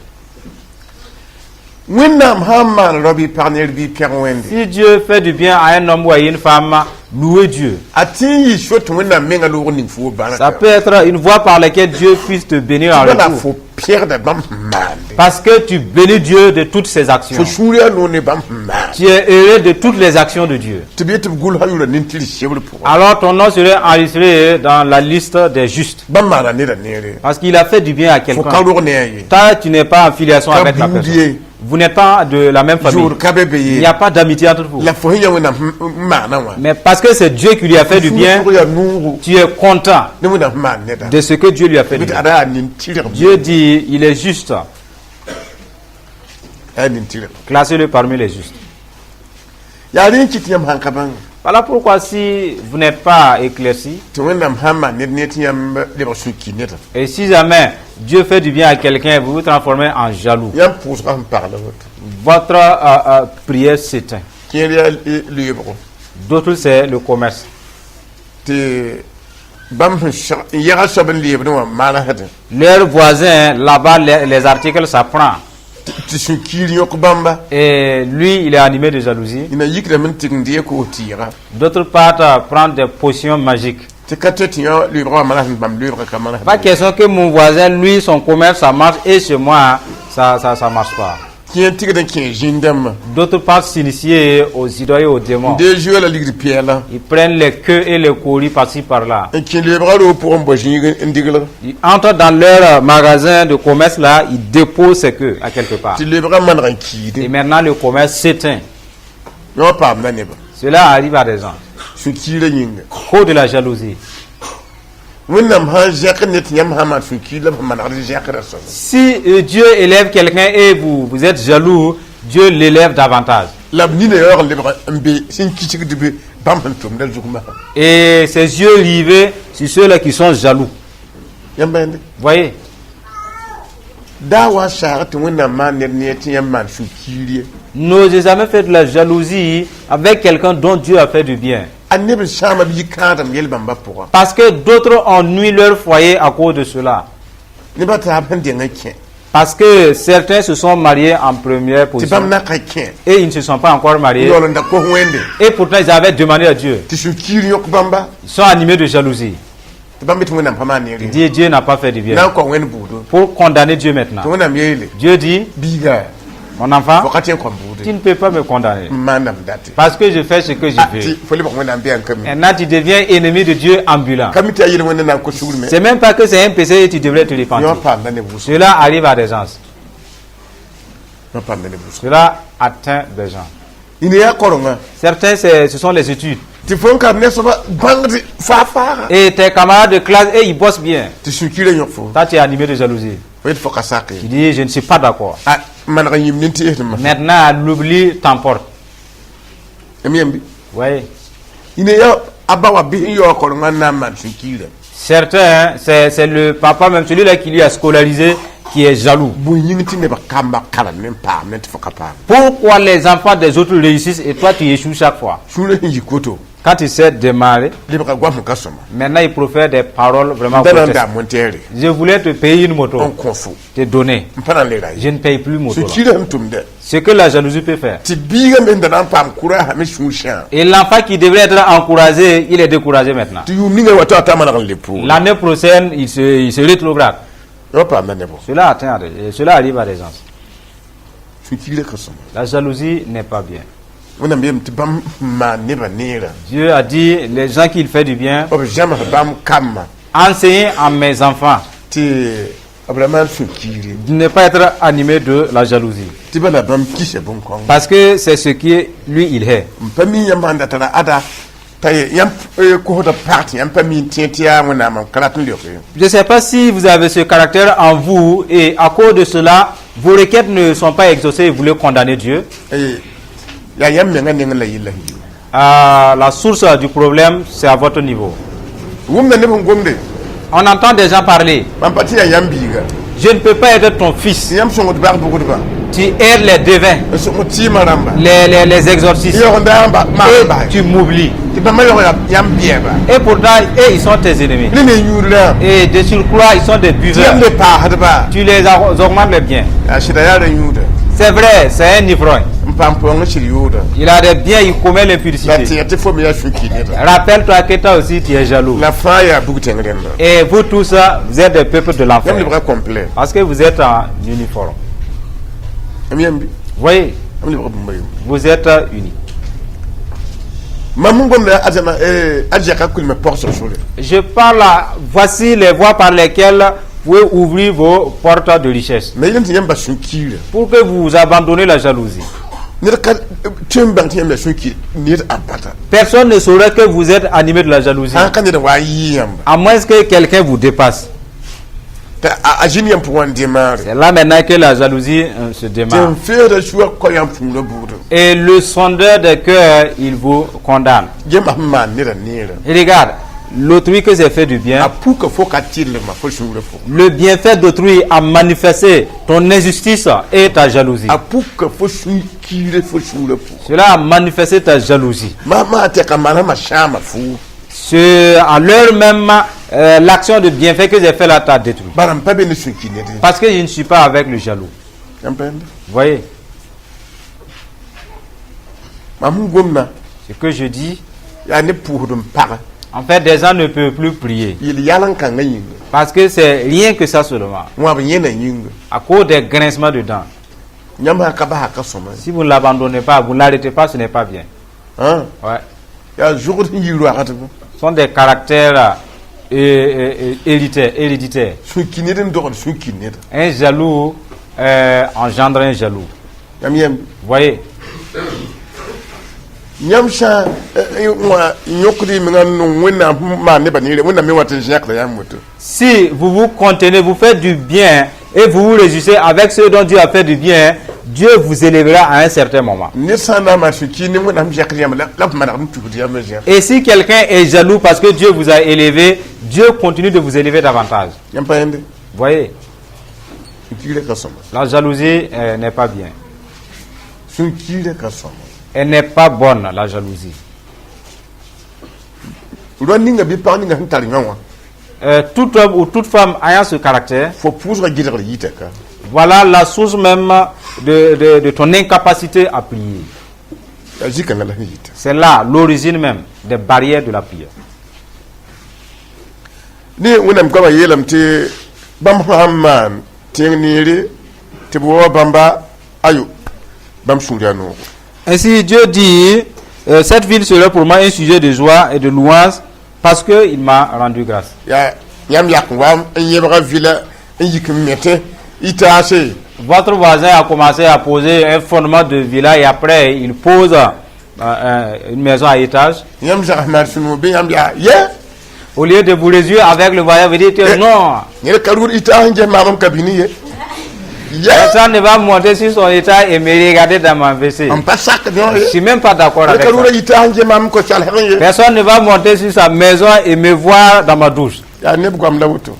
Wẽnnaam sã n maan rao bɩ pag ner bɩ pɛg Wẽnde, Si Dieu fait du bien à un homme ou à une femme, louez Dieu. A tɩ n yɩ so tɩ Wẽnnaam menga loog ning fo Ça barka. peut être une voie par laquelle Dieu puisse te bénir en Bala retour. fo pẽgda bãmb sẽn maande. Parce que tu bénis Dieu de toutes ses actions. Fo sũur yaa noor ne bãmb sẽn maande. Tu es heureux de toutes les actions de Dieu. Tɩ b yet tɩ b gʋlsa yʋra nin-tɩrs sebr pʋgã. Alors ton nom serait enregistré dans la liste des justes. Bãmb maana neda neere. Parce qu'il a fait du bien à Fo quelqu'un. ka rog ne a ye. Toi, tu n'es pas en filiation Ka avec la buud personne. ye. Vous n'êtes pas de la même famille. Zʋʋd ka be be Il ye n'y a pas d'amitié entre vous. La fo sẽn yã Wẽnnaam n maana wã Mais parce que c'est Dieu qui lui a fait du bien, sũur yaa noogo tu es content ne Wẽnnaam sẽn maan neda de ce que Dieu lui a fait du tɩ bien. ada yaa nin-tɩrg. Dieu dit, il est juste. Yaa nin-tɩrg. Classez-le parmi les justes. Yaa rẽ n kɩt yãmb sãn ka bãnga Voilà pourquoi si vous n'êtes pas éclairci, tɩ Wẽnnaam sãn maan ned ne tɩ yãmb lebg sũ-kiir neda et si jamais Dieu fait du bien à quelqu'un, vous vous transformez en jaloux. Yãmb pʋʋsgã sẽn pagl woto. Votre prière s'éteint. Kẽer yaa leebgo. D'autres, c'est le commerce. Tɩ bãmb sẽn n yɛga soab n leebdẽ wã maana sẽdẽ. Leurs voisins, là-bas, les articles, ça prend. Tɩ sũ-kiir yõk bãmba. Et lui, il est animé de jalousie. Y na yikrame n tigimd ye koos tɩɩga. D'autres partent prendre des potions magiques. Tɩ ka tõe tɩ yã leebgã wã manas bãmb leebgã ka manas. Pas question que mon voisin, lui, son commerce, ça marche, et chez moi, ça marche pas. Kẽer tigd n kẽ zĩn-dãmbã. D'autres partent s'initier aux idoles et aux démons. Dee zoe la ligd pɛɛla. Ils prennent les queues et les coris par-ci par-là. N kẽ leebgã roog pʋgẽ n bao zĩig n diglg. Ils entrent dans leur magasin de commerce là, ils déposent ces queues à quelque part. Tɩ leebgã maneg n Et kiide. Maintenant, le commerce s'éteint. Yã wã paamda nebã. Cela arrive à des gens. Sũ-kiirã yĩnga. Cause de la jalousie. Wẽnnaam sãn zẽk ned tɩ yãmb sã maan sũ-kiir la b sẽn manegd zẽkrã soaba. Si Dieu élève quelqu'un et vous, vous êtes jaloux, Dieu l'élève davantage. La b nina yaoog n lebg n be sẽn kisgd be bãmb sẽn tʋmda zug masã. Et ses yeux rivés sur ceux-là qui sont jaloux. Yãmb bãende. Voyez, Daa wa n saag tɩ Wẽnnaam maan ned ne tɩ yãmb maan sũ-kiir ye. N'osez jamais faire de la jalousie avec quelqu'un dont Dieu a fait du bien. A neb n sãama b yi kãadem yel bãmba pʋgã. Parce que d'autres ont nui leur foyer à cause de cela. Nebã taab sẽn deng n kẽ. Parce que certains se sont mariés en première Tɩ position bãmb na ka kẽ. Et ils ne se sont pas encore mariés. Yaool n da kos Wẽnde. Et pourtant, ils avaient demandé à Dieu. Tɩ sũ-kiir yõk bãmba. Ils sont animés de jalousie. Tɩ bãmb tɩ Wẽnnaam pa maan neer. Ils disent Dieu n'a pas fait du bien. Na n kao Wẽnd bʋʋdo. Pour condamner Dieu maintenant. Tɩ Wẽnnaam yeele. Dieu dit, biiga mon enfant, fo ka tõe n kõm bʋʋde. Tu ne peux pas me condamner. N maandame date. Parce que je fais ce que je Ah, veux. tɩ fo lebg Wẽnnaam bɩ n ka mi. Maintenant, tu deviens ennemi de Dieu ambulant. Ka mi tɩ yaa yel-wẽnda na n kos sugr me. C'est même pas que c'est un péché et tu devrais te Yõ repentir. paamda neb wʋsgo. Cela arrive à des gens. Yõ paamda neb wʋsgo. Cela atteint des gens. Ina yaa korenga. Certains, ce sont les études. Tɩ fo n ka ne soaba bãngd faa-faaga. Et tes camarades de classe, et ils bossent bien. Tɩ sũ-kiirã yõk fo. Toi, tu es animé de jalousie. Fo yet fo ka sak Tu ye. dis, je ne suis pas d'accord. A maneg n yĩm nin-tɩɩsdmã. Maintenant, l'oubli t'emporte. M yembe. Oui. Ina yaa a ba wa bis n yaoog korengã n na n maan sũ-kiirã. Certains, c'est le papa même, celui-là qui lui a scolarisé, qui est jaloux. Bõe yĩng tɩ neb kamba karem ne n paam ne tɩ fo ka paam. Pourquoi les enfants des autres réussissent et toi tu échoues chaque fois? Sũurã sẽn yi koto. Quand il s'est démarré, Lebga goam sẽn ka sõma. Maintenant il profère des paroles vraiment Da na n grotesques. daa monteere. Je voulais te payer une moto, N kõ fo. Te donner. N pa na n le ra ye. Je ne paye plus moto là. Sũ-kiirã sẽn tʋmda. Ce que la jalousie peut faire. Tɩ biigã me sẽn da na n paam kʋra me sũur sãam. Et l'enfant qui devrait être encouragé, il est découragé maintenant. Tɩ yʋʋm ninga wa tɩ a ta maneg n le poore. L'année prochaine, il se retrouvera. Yõ paamda nebɔ. Cela arrive à des gens. Sũ-kiirã ka sõma. La jalousie n'est pas bien. Wẽnnaam yeelame tɩ bãmb sẽn maan nebã neerã. Dieu a dit, les gens qui fait du bien, B zãms bãmb kambã. Enseignez à mes enfants Tɩ b ra maan sũ-kiire. De ne pas être animé de la jalousie. Tɩ bala bãmb kisa bõn-kõng. Parce que c'est ce qui lui il est. N pa mi yãmb sãn dat ra ada t'a ye yãmb kosd pag tɩ yãmb pa mi n tẽ tɩ yaa Wẽnnaam n ka rat n leoke. Je ne sais pas si vous avez ce caractère en vous et à cause de cela, vos requêtes ne sont pas exaucées et vous voulez condamner Dieu. Yaa yãmb mengã nengẽ la yella sẽn yi. La source du problème, c'est à votre niveau. Wʋmda neb sẽn gomde. On entend des gens parler. Mam pa tɩ yaa yãmb biiga. Je ne peux pas être ton fils. Tɩ yãmb sõngd bag bʋgdbã. Tu aides les devins, N sõng tɩɩmã rãmba. les exorcistes. Yaoog n daa n ba maan Et basɛ. tu m'oublies. Tɩ bãmba yaoog yaa yãmb bɛɛba. Et pourtant, eux, ils sont tes ennemis. Ne ne yũudrã. Et de surcroît, ils sont des Tɩ buveurs. yãmb le paasdba. Tu les augmentes les biens. Yaa sɩda yaa ra yũuda. C'est vrai, c'est un ivrogne. N paam pʋgẽ sɩd yʋʋda. Il a des biens, il commet La l'impudicité. tẽeg tɩ fo me yaa sũ-kiir neda. Rappelle-toi que toi aussi, tu es jaloux. La fãa yaa bug-tẽng rẽnda. Et vous tous, vous êtes des peuples de l'enfer. Yãmb lebga complet. Parce que vous êtes en uniforme. M yãmb Voyez, yãmb lebga bũmba yʋm. Vous êtes unis. Mam sẽn gomda a Zɛka kulmã pagsg sore. Je parle, voici les voies par lesquelles Pouvez ouvrir vos portes de richesse. Me yẽnd tɩ yãmb bas sũ-kiirã. Pour que vous abandonnez la jalousie. Ned ka tõe n bãng tɩ yãmb yaa sũ-kiir ned abada. Personne ne saurait que vous êtes animé de la jalousie. Sã n ka ned n wa n yɩ yãmba. À moins que quelqu'un vous dépasse. T'a a zĩnd yãmb pʋgã n démarre. C'est là maintenant que la jalousie se Tɩ démarre. n feesda sũyã kao yãmb sũurã buudã. Et le sondeur des cœurs, il vous condamne. Yãmb sẽn maan nedã neerã. Et regarde, l'autrui que j'ai fait du bien, A puka fo ka tɩrlmã fo sũurã pʋgẽ. Le bienfait d'autrui a manifesté ton injustice et ta jalousie. A puka fo sũ-kiirã fo sũurã pʋgẽ. Cela a manifesté ta jalousie. Ma maa tɛka manama sãama foo. Ce, à l'heure même, l'action de bienfait que j'ai fait là t'a détruit. Bara m pa be ne sũ-kiir ned ye. Parce que je ne suis pas avec le jaloux. Yãmb pa yẽnda. Vous voyez, Mam sẽn gomda ce que je dis, yaa ne pʋʋsd n pagã. En fait, des gens ne peuvent plus prier. Yel-yalen-kãngã yĩnga. Parce que c'est rien que ça seulement. Wãb yẽna yĩnga. À cause des grincements de dents. Yãmb sã ka basa ka sõma. Si vous ne l'abandonnez pas, vous ne l'arrêtez pas, ce n'est pas bien. Ã. Ouais. Yaa zʋgd sẽn yi roagdb. Ce sont des caractères héréditaires. Sũ-kiir ned n dogd sũ-kiir neda. Un jaloux engendre un jaloux. Yãmb yẽmb. Vous voyez, Yãmb sã n wã yõkd y menga n nong Wẽnnaam sẽn maan nebã neere Wẽnnaam me wat n zẽkda yãmb woto. Si vous vous contenez, vous faites du bien et vous vous réjouissez avec ceux dont Dieu a fait du bien, Dieu vous élèvera à un certain moment. Ned sã n na n maan sũ-kiir ne Wẽnnaam zẽkd yãmb la la b manegd n tusd yãmb n zẽk. Et si quelqu'un est jaloux parce que Dieu vous a élevé, Dieu continue de vous élever davantage. Yãmb pa yẽnde. Vous voyez, Sũ-kiirã ka sõma. La jalousie n'est pas bien. Sũ-kiirã ka sõma. Elle n'est pas bonne, la jalousie. Rao ninga bɩ pag ninga sẽn tar yõ wã. Tout homme ou toute femme ayant ce caractère, Fo pʋʋsgã gɩdgr yita ka. Voilà la source même de ton incapacité à prier. Yaa zĩ-kãngã la sẽn yita. C'est là l'origine même des barrières de la prière. Ne Wẽnnaam goamã yeelame tɩ bãmb sãn maan tẽng neere tɩ b wa bãmba ayo bãmb sũur yaa noogo. Ainsi, Dieu dit, cette ville serait pour moi un sujet de joie et de louange parce qu'il m'a rendu grâce. Yaa yãmb yak n wa n yẽbga vɩla n yik n metẽ y taase. Votre voisin a commencé à poser un fondement de villa et après il pose une maison à étage. Yãmb zags maan sũ-noog bɩ yãmb yaa ye. Au lieu de vous réjouir avec le voisin, vous dites Eh. non. Ned ka rʋʋd y taas n ges maam m ka bini ye ye. Personne ne va monter sur son étage et me regarder dans ma WC. M pa sak yõ Je ye. suis même pas d'accord Ned avec ka ça. rʋʋda y taas n ges maam n ko salg ye. Personne ne va monter sur sa maison et me voir dans ma douche. Yaa neb goam la woto.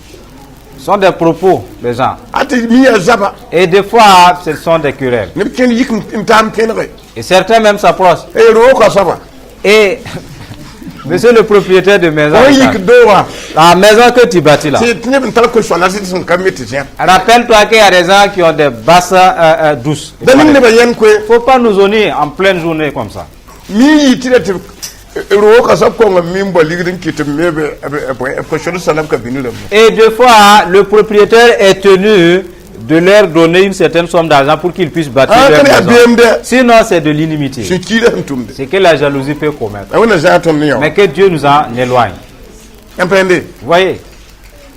Ce sont des propos, les gens. A tɩ mi yaa zaba. Et des fois, ce sont des querelles. Neb kẽnd yik n taam kẽnege. Et certains même s'approchent. E roog ka soaba. Et monsieur le propriétaire de maison, Fo yik doogã. la maison que tu bâtis là, Tɩ neb n tar ko-soala tɩ sẽn ka me tɩ zẽk. Rappelle-toi qu'il y a des gens qui ont des basses douces. Da ning nebã yẽnd koe. Il ne faut pas nous honner en pleine journée comme ça. Mi yɩ tɩ ra tɩ roog ka soab konga mi n bao ligd n kɩt m me b ko-sõd sãlb ka bini rãmba. Et des fois, le propriétaire est tenu de leur donner une certaine somme d'argent pour qu'ils puissent bâtir Ah, leur ka yaa maison. beem dɛ. Sinon, c'est de l'inimitié. Sũ-kiirã sẽn tʋmde. C'est que la jalousie peut commettre. La Wẽnna zãag tõnd ne yã. Mais que Dieu nous en éloigne. Yãmb pa yẽnde. Vous voyez?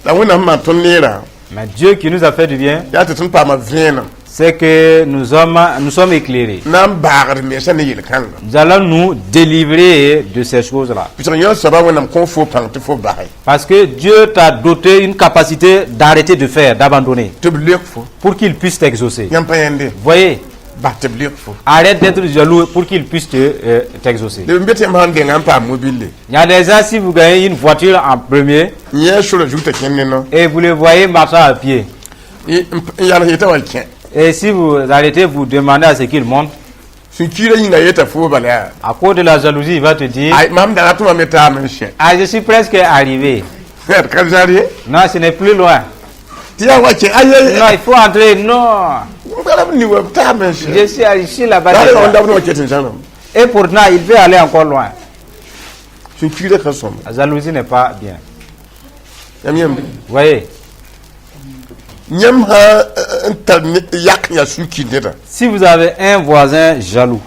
La Wẽnnaam sẽn maan tõnd neerã. Mais Dieu qui nous a fait du bien, yaa tɩ tõnd paama vẽenem. C'est que nous sommes éclairés. Na n baagd mensã ne yel-kãnga. Nous allons nous délivrer de ces choses-là. Pɩsg yõ soaba Wẽnnaam kõ fo pãng tɩ fo base. Parce que Dieu t'a doté une capacité d'arrêter de faire, d'abandonner, Tɩ b leok fo. Pour qu'il puisse t'exaucer. Yãmb pa yẽnde. Vous voyez? Bas tɩ b leok fo. Arrête d'être jaloux pour qu'il puisse t'exaucer. Leb n be tɩ yãmb sãn denga n paam mobile. Il y a des gens, si vous gagnez une voiture en premier Yẽ sora zug t'a kẽnd ne no. Et vous le voyez marchant à pied, N yals yetã wa kẽ. Et si vous arrêtez, vous demandez à ce qu'il monte, Sũ-kiirã yĩnga yeta fo bala yaa. À cause de la jalousie, il va te dire, Ay mam dag tʋma me taam n sẽ. Ah, je suis presque arrivé. D ka zãr ye. Non, ce n'est plus loin. Tɩ yaa wa kẽ ay. Non, il faut entrer. Non, b ni wa b taam n sẽ. je suis là-bas La déjà. rẽnd b wa ket n zãnam. Et pourtant, il veut aller encore loin. Sũ-kiirã ka sõma. La jalousie n'est pas bien. Yãmb yãmb. Vous voyez, Yãmb sã n tar yak yaa sũ-kiir neda. Si vous avez un voisin jaloux,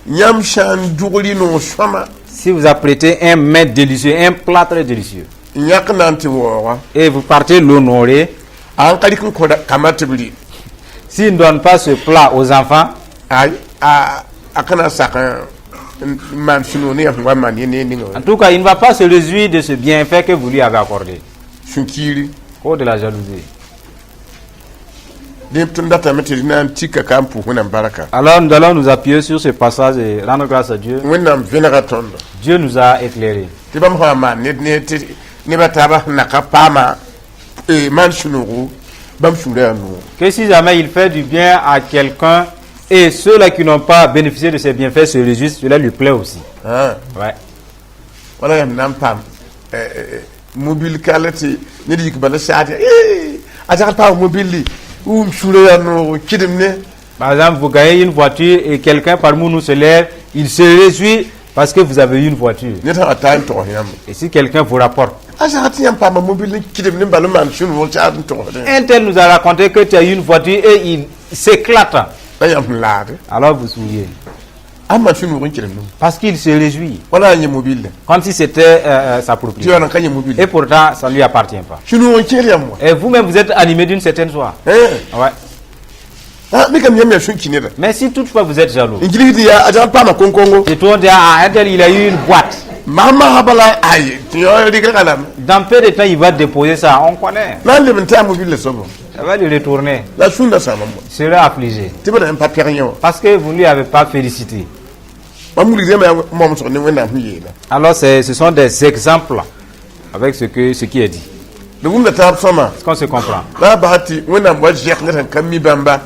Yãmb sã n dogl y noog sõma. Si vous apprêtez un mets délicieux, un plat très délicieux, N yãk na n tɩ waooga. Et vous partez l'honorer, A n ka rɩk n kõ kambã tɩ b rɩ. S'il ne donne pas ce plat aux enfants, ay a ka na n sak n maan sũ-noog ne yãmb sẽn wa n maan yẽ ne ninga. En tout cas, il ne va pas se réjouir de ce bienfait que vous lui avez accordé. Sũ-kiiri. Cause de la jalousie. Dẽ tõnd datame tɩ d na n tika ka n pʋʋs Wẽnnaam barka. Alors nous allons nous appuyer sur ce passage et rendre grâce à Dieu. Wẽnnaam vẽnega tõndo. Dieu nous a éclairés. Tɩ bãmb sã maan ned ne tɩ nebã taabã sẽn na ka paama maan sũ-noogo, bãmb sũurã yaa noog. Que si jamais il fait du bien à quelqu'un et ceux-là qui n'ont pas bénéficié de ses bienfaits se réjouissent, cela lui plaît aussi. Ah. Ouais. Wala yãmb na n paam mobil kala tɩ ned yik bala saat a zagd paam mobilli m sũurã yaa noog kɩdem ne. Par exemple, vous gagnez une voiture et quelqu'un parmi nous se lève, il se réjouit parce que vous avez eu une voiture. Ned sã wa taa n togs yãmb. Et si quelqu'un vous rapporte, a zagd tɩ yãmb paama mobil n kɩdem ne bal n maan sũ-noog saat n togsdẽ. Un tel nous a raconté que tu as eu une voiture et il s'éclate. La yãmb sẽn laade. Alors vous souriez. A maan sũ-noog n kɩdem. Parce qu'il se réjouit. Wala a yẽ mobil. Comme si c'était sa tɩ propriété. yaa n ka yẽ mobil. Et pourtant, ça ne lui appartient pas. Sũ-noog n kẽer yãmb wa. Et vous-même, vous êtes animé d'une certaine joie. Ouais. Ah, mikame yãmb yaa sũ-ki neda. Mais si toutefois vous êtes jaloux, n gilgd yaa a zagd paama konkongo. Et toi on dit, ah, un tel, il a eu une boîte. Masã bala ay tɩ yã rɩgrga lame. Dans peu de temps, il va déposer ça. On connaît. Na n leb n taa mobil la soabo. Ça va lui retourner. La sũndã sãamam wa. Il sera affligé. Tɩ b na n pa pɛg yẽ wã. Parce que vous ne lui avez pas félicité. Mam wilg yãmb yaa momsg ne Wẽnnaam sẽn yeela. Alors, ce sont des exemples avec ce qui est dit. D wʋmda taab sõma. Est-ce qu'on se comprend? La a basa tɩ Wẽnnaam wa zɛk ned sẽn ka mi bãmba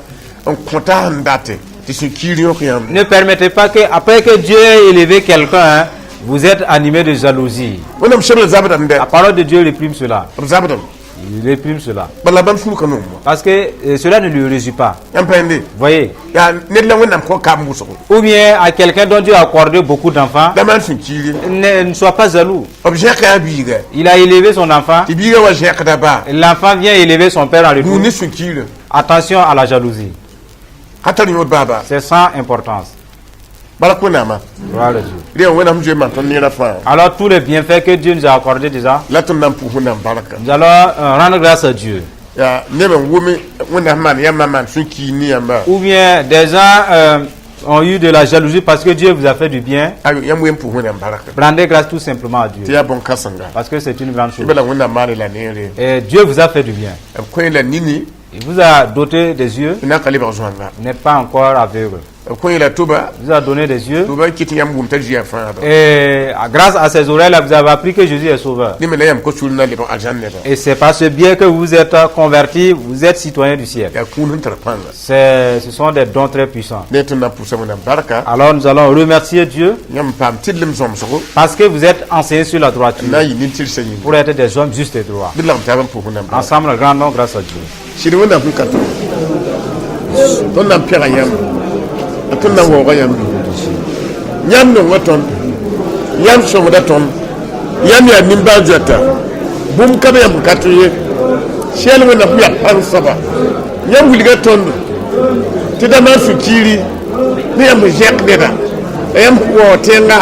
n kõta sẽn date tɩ sũ-kiir yõk yãmb. Ne permettez pas que, après que Dieu ait élevé quelqu'un, hein, vous êtes animé de jalousie. Wẽnnaam sebra zabdame dɛ. La parole de Dieu réprime cela. B zabdame. Il réprime cela. Bala bãmb sũur ka noom wa. Parce que cela ne lui réjouit pas. Yãmb pa yẽnde. Voyez. Yaa ned la Wẽnnaam kõ kaam wʋsgo. Ou bien à quelqu'un dont Dieu a accordé beaucoup d'enfants, La maan sũ-kiir. ne sois pas jaloux. B zẽka yaa biiga. Il a élevé son enfant. Tɩ biiga wa zẽkda baa. L'enfant vient élever son père en retour. Gũud ne sũ-kiirã. Attention à la jalousie. Ka tar yõod baaba. C'est sans importance. Bala Wẽnnaamã. Gloire à Dieu. Rẽ Wẽnnaam zoe maan tõnd neerã fãa. Alors tous les bienfaits que Dieu nous a accordés déjà, La tõnd na n pʋʋs Wẽnnaam barka. nous allons rendre grâce à Dieu. Yaa neb n wʋme Wẽnnaam maan yãmbã maan sũ-kiir ne yãmba. Ou bien des gens ont eu de la jalousie parce que Dieu vous a fait du bien. Ayo yãmb wen pʋʋs Wẽnnaam barka. Rendez grâce tout simplement à Tɩ Dieu. yaa bõn-kãsenga. Parce que c'est une grande chose. Tɩ bala Wẽnnaam maane la neere. Et Dieu vous a fait du bien. B kõ la nini. Il vous a doté des yeux. Tɩ na n ka lebg zoanga. Vous n'êtes pas encore aveugle. B kõ la tʋba. Il vous a donné des yeux. Tʋba n kɩt tɩ yãmb wʋm t'a Zeezi yaa fãagda. Et grâce à ces oreilles-là, vous avez appris que Jésus est sauveur. Ne me la yãmb ko-sũur na lebg arzãn neda. Et c'est par ce bien que vous êtes convertis, vous êtes citoyen du ciel. Yaa kũun sẽn tar pãnga. Ce sont des dons très puissants. Ne tõnd na n pʋʋsa Wẽnnaam barka. Alors nous allons remercier Dieu Yãmb paam tɩrlem sõmsgo. Parce que vous êtes enseignés sur la droiture Na n yɩ nin-tɩrsã yĩnga. Pour être des hommes justes et droits. Bɩ d lagem taab n pʋʋs Wẽnnaam barka. Ensemble, rendons grâce à Dieu. Sɩd Wẽnnaam sẽn ka tõnd na n pɛga yãmb a tõnd na n waooga yãmb yãmb nonga tõnd yãmb sõngda tõnd yãmb yaa nimbãan-zoeta bũmb ka be yãmb ka tɩ ye sɛl Wẽnnaam sẽn yaa pãng soaba yãmb wilga tõndo tɩ da maan sũ-kiiri ne yãmb zẽk neda a yãmb waoog tẽnga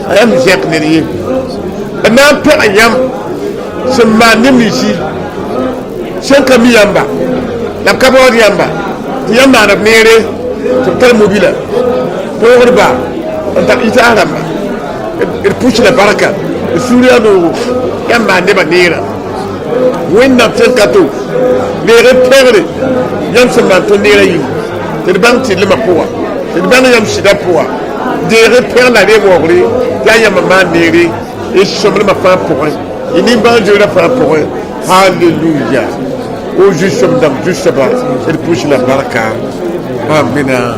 a yãmb zẽk ned ye b na n pɛga yãmb sẽn maan neb ninsi sẽn ka mi yãmba la b ka baood yãmba tɩ yãmb maan b neere tɩ b tar mobila toogdba n tar ɩtaas rãmba d pʋs la barka d sũur yaa noogo yãmb maan nebã neerã Wẽnnaam sẽn ka to leeg d pẽgre yãmb sẽn maan tõnd neerã yĩng tɩ d bãng tɩrlmã pʋga tɩ d bãng yãmb sɩdã pʋga deeg d pẽg la reem waoogre tɩ yaa yãmb maan neere y sõmblmã fãa pʋgẽ y nimbãan-zoeerã fãa pʋgẽ. Halleluya o Zu-soab dãmb Zu-soaba d pʋs la barka amina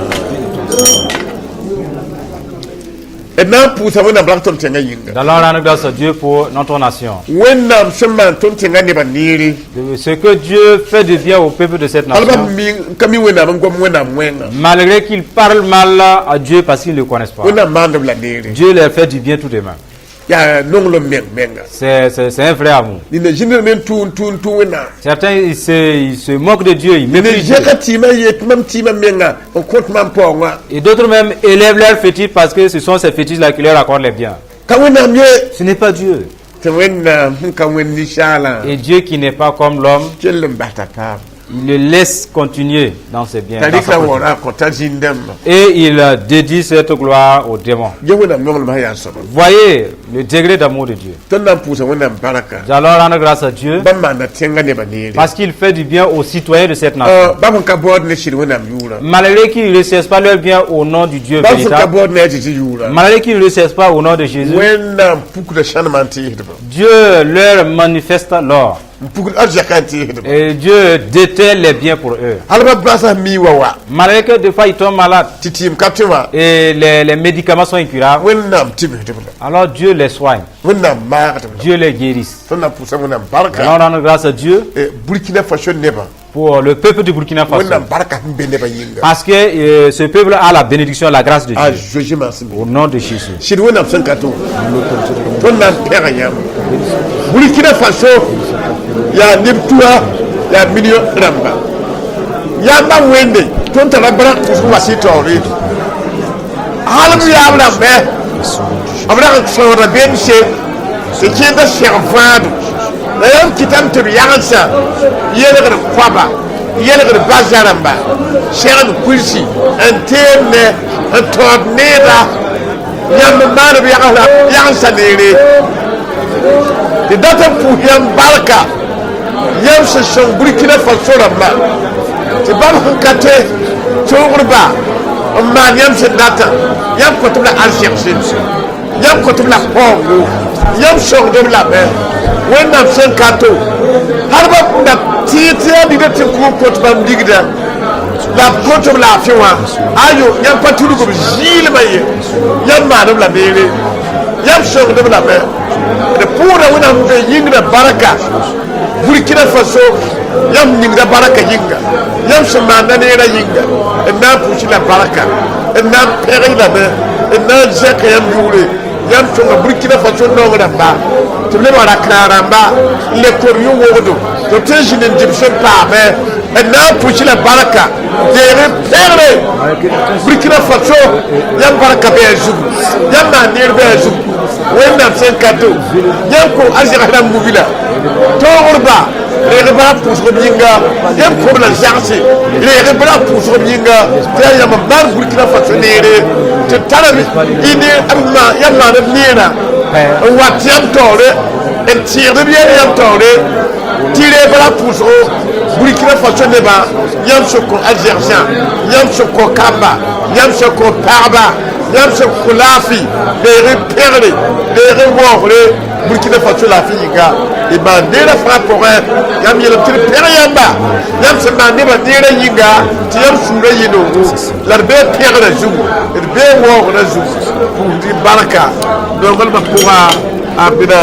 d na n pʋʋsa Wẽnnaam bark tõnd tẽngã yĩnga. Nous allons rendre grâce à Dieu pour notre nation. Wẽnnaam sẽn maan tõnd tẽngã nebã neere. De ce que Dieu fait de bien au peuple de cette Hal nation. bãmb mi n ka mi Wẽnnaam n gom Wẽnnaam wẽnga. Malgré qu'ils parlent mal à Dieu parce qu'ils ne le connaissent pas. Wẽnnaam maand-b la neere. Dieu leur fait du bien tout de même. Yaa nonglem meng menga. C'est un vrai amour. Nina zĩnd me n tʋʋn tʋʋn tʋ Wẽnnaam. Certains, ils se moquent de Dieu, ils Nina méprisent Dieu. zẽka tɩɩmã yet mam tɩɩmã menga n kõt mam paoongã. Et d'autres même élèvent leurs fétiches parce que ce sont ces fétiches-là qui leur accordent les biens. Ka Wẽnnaam ye. Ce n'est pas Dieu. Tɩ Wẽnnaam sẽn ka wẽnd ninsaalã Et Dieu qui n'est pas comme l'homme, kell n bas t'a paam. il le laisse continuer dans ses biens. T'a Dans rɩk sa la politique. waoora n kõ t'a zĩn-dãmba. Et il dédie cette gloire aux démons. Ge Wẽnnaam nonglmã yaa soaba. Voyez le degré d'amour de Dieu. Tõnd na n pʋʋsa Wẽnnaam barka. Nous allons rendre grâce à Dieu Bãmb maanda tẽngã nebã neere. parce qu'il fait du bien aux citoyens de cette nation. Bãmb sẽn ka baood ne sɩd Wẽnnaam yʋʋrã. Malgré qu'ils ne recherchent pas leur bien au nom du Dieu Bãmb sẽn ka véritable, baood ne a Zeezi yʋʋrã. malgré qu'ils ne recherchent pas au nom de Jésus, Wẽnnaam pukda sãnemã n teesdba. Dieu leur manifeste l'or. N pukd arzɛka n teesdba. Et Dieu déterre les biens pour eux. Hal ba basã mi wa wa. Malgré que des fois ils tombent malades Tɩ tɩɩm ka tõe wã. et les médicaments sont incurables, Wẽnnaam tɩbsdb la. alors Dieu les soigne, Wẽnnaam maagdb la. Dieu les guérisse. Tõnd na n pʋʋsa Wẽnnaam Nous barka. allons rendre grâce à Dieu Burkina Faso nebã. pour le peuple du Burkina Faso. Wẽnnaam barka sẽn be nebã yĩnga. Parce que ce peuple a la bénédiction, la grâce de A Dieu. Zoe maam sẽn be. Au nom de Jésus. Sɩd Wẽnnaam sẽn ka tõe. Tõnd na n pẽga yãmb. Burkina Faso yaa neb tua yaa million rãmba. Yãmba Wẽnde tõnd tara bark pʋsg wa sɩ taoore. Hal b yaab rãmbɛ b rag n sõoda bemse tɩ kẽenda sɛg vãado la yãmb kɩtame tɩ b yagsã yelgd koaba yelgd baza rãmba segd kursi n teemne n taood needa yãmb n maan b yagsã neere tɩ dat n pʋʋs yãmb barka yãmb sẽn sõng Burkina Faso rãmba tɩ bãmb sẽn ka tõe tõogrba n maan yãmb sẽn datã yãmb kõt b la arzɛgse yãmb kõt b la paoongo yãmb sõngd-b lame Wẽnnaam sẽn ka to hal ba da tɩ tɩ yaa ligda tɩ kʋʋ kõt bãmb ligda la b kõt b laafɩ wã ayo yãmb pa tudg b zɩɩlmã ye yãmb maan-b la neere yãmb sõngd-b lame d pʋʋda Wẽnnaam be yĩngrã barka Burkina Faso yãmb ningda baraka yĩnga yãmb sẽn maanda neerã yĩnga n na n pʋʋs la barka n na n pẽg lame n na n zẽka yãmb yʋʋre yãmb sõnga Burkina Faso naong rãmba tɩ b lebg ra-kãag rãmba n le kor yũ-wogdo tɩ b tõe n zĩnd n dɩb sẽn paame n na n pʋʋs la barka deeg pẽgre Burkina Faso yãmb barka bɩ a zugu yãmb maan neer bɩ a zugu Wẽnnaam sẽn ka to yãmb kõ arzɛgs rãmb mubila toogrba reeg bra pʋʋsg b yĩnga yãmb kõb la zagse reeg bra pʋʋsg b yĩnga tɩ yaa yãmb maan Burkina Faso neere tɩ tar y ne yãmb maan b neerã n wat yãmb taoore n tẽegd b yɛl yãmb taoore tɩ reeg bra pʋʋsgo Burkina Faso nebã yãmb sẽn kõ arzɛgsã yãmb sẽn kõ kamba yãmb sẽn kõ pagba yãmb sẽn kõ laafɩ deeg pẽgre deeg waoogre Burkina Faso laafɩ yĩnga y maan neerã fãa pʋgẽ yãmb yeelame tɩ d pẽg yãmba yãmb sẽn maan nebã neerã yĩnga tɩ yãmb sũurã yɩ noogo la d bee pẽgrã zugu d bee waoogrã zugu pʋʋsd barka nonglmã pʋga a bɩna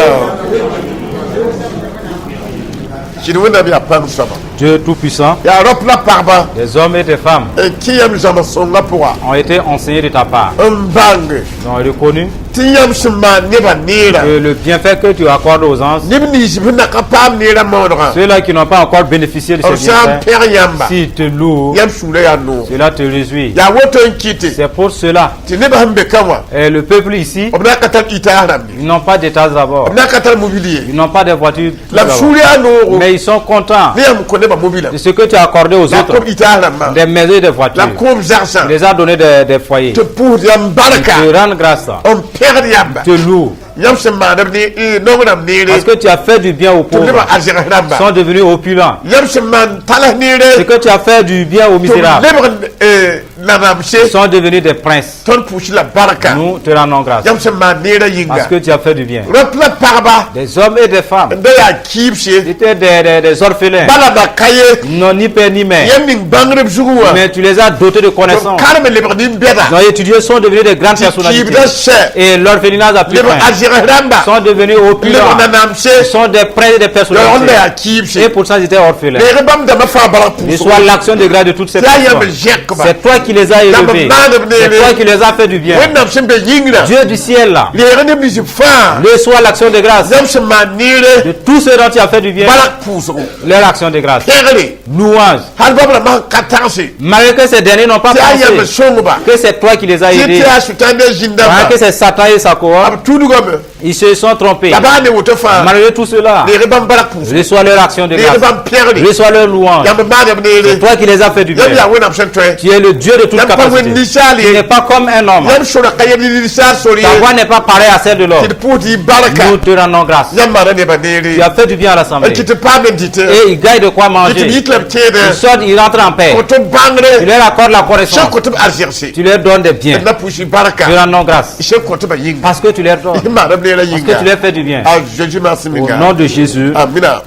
sɩd Wẽnnaam yaa pãng soaba. Dieu Tout-Puissant, Yaa rap la pagba des hommes et des femmes n kẽ yãmb zãma sõngã pʋga ont été enseignés de ta part. N bãnge Ils ont reconnu tɩ yãmb sẽn maan nebã neerã que le bienfait que tu accordes aux anges, neb nins sẽn na ka paam neerã maoodgã ceux-là qui n'ont pas encore bénéficié de ces b sã n bienfaits, pẽg yãmba s'ils te louent, yãmb sũurã yaa noog cela te réjouit. Yaa woto n kɩte C'est pour cela. Tɩ nebã sẽn be ka wã Et le peuple ici, b na ka tar itaas rãmbe ils n'ont pas d'état d'abord. B na ka tar mobile ye Ils n'ont pas de voitures tout la b d'abord. sũur yaa noogo Mais ils sont contents ne yãmb kõ nebã mobila de ce que tu as accordé aux la autres, kõb itaas rãmbã des maisons et des voitures. La b kõb zagsã Tu les as donné des foyers. Tɩ pʋʋsd yãmb barka Te rendre grâce, n pẽgd yãmba te loue. Yãmb sẽn maand b ne nong rãmb neere Parce que tu as fait du bien aux tɩ b lebg pauvres, arzɛgs rãmba sont devenus opulents. Yãmb sẽn maan tals neere Ce que tu as fait du bien aux tɩ b misérables, lebg nanamse sont devenus des princes. Tõnd pʋʋs la barka Nous te rendons grâce yãmb sẽn maan neerã parce yĩnga que tu as fait du bien. Rap la pagba Des hommes et des femmes n da yaa kiibse étaient des orphelins, bala ba ka ye ils n'ont ni père ni mère, yãmb ning bãngr b zugu wã mais tu les as dotés de connaissances. Karem lebg nin-bɛda Ils ont étudié, sont devenus des grandes tɩ personnalités. kiibdã sɛ Et l'orphelinat a pris lebg fin. arzɛgs rãmba Sont devenus opulents. lebg nanamse Ils sont des princes et des yaool personnalités. la yaa kiibse Et pourtant, ils étaient orphelins. reeg bãmb dãmbã fãa bark Et pʋʋsgo soit l'action de grâce de toutes ces tɩ yaa yãmb personnes. zẽkba C'est toi qui les as élevés. C'est toi qui les as fait du bien. Wẽnnaam sẽn be yĩngrã Dieu du ciel, là, reeg neb nins fãa le soit l'action de grâce yãmb sẽn maan neere de tous ceux dont tu as fait du bien, bark pʋʋsgo leur action de grâce. pẽgre Louange. Hal bãmb rãmbã sẽn ka tagse Malgré que ces derniers n'ont pas tɩ yaa yãmb pensé sõngba que c'est toi qui les as tɩ aidés, tɩ yaa Sʋtãan ne zĩn-dãmba que c'est Satan et sa cohorte, b tudgame. Ils se sont trompés. La baa ne woto fãa, Malgré tout cela, neeg bãmb bark pʋʋsgo. Reçois leur action de Neeg grâce. bãmb pẽgre. Reçois leur louange. Yãmb maaneb neere. C'est toi qui les as fait du bien. Yãmb yaa Wẽnnaam sẽn tõe. Tu es le Dieu de toute Yãmb pa capacité. wẽnd ninsaal Tu ye. n'es pas comme un homme. Yãmb sora ka yel ninsaal sor ye. Ta voix n'est pas pareille à celle de l'homme. Tɩ d pʋʋs tɩ y barka. Nous te rendons grâce. Yãmb maana nebã neere. Tu as fait du bien à l'assemblée. N kɩt tɩ paam n dɩte. Et ils gagnent de quoi Tɩ b manger. yit la b tẽedẽ. Ils sortent, ils rentrent en paix. Kõ tɩ bãngre. Tu leur accordes la Sẽn correction. kõ tɩ b arzegse. Tu leur donnes des biens. D na pʋʋs y barka. Tu rendons grâce. Sẽn kõ tɩ ba yĩnga. Parce que tu leur donnes. Maana b neerã Parce que yĩnga. tu leur fais du bien. A Jésus Au nom de Jésus. Amina.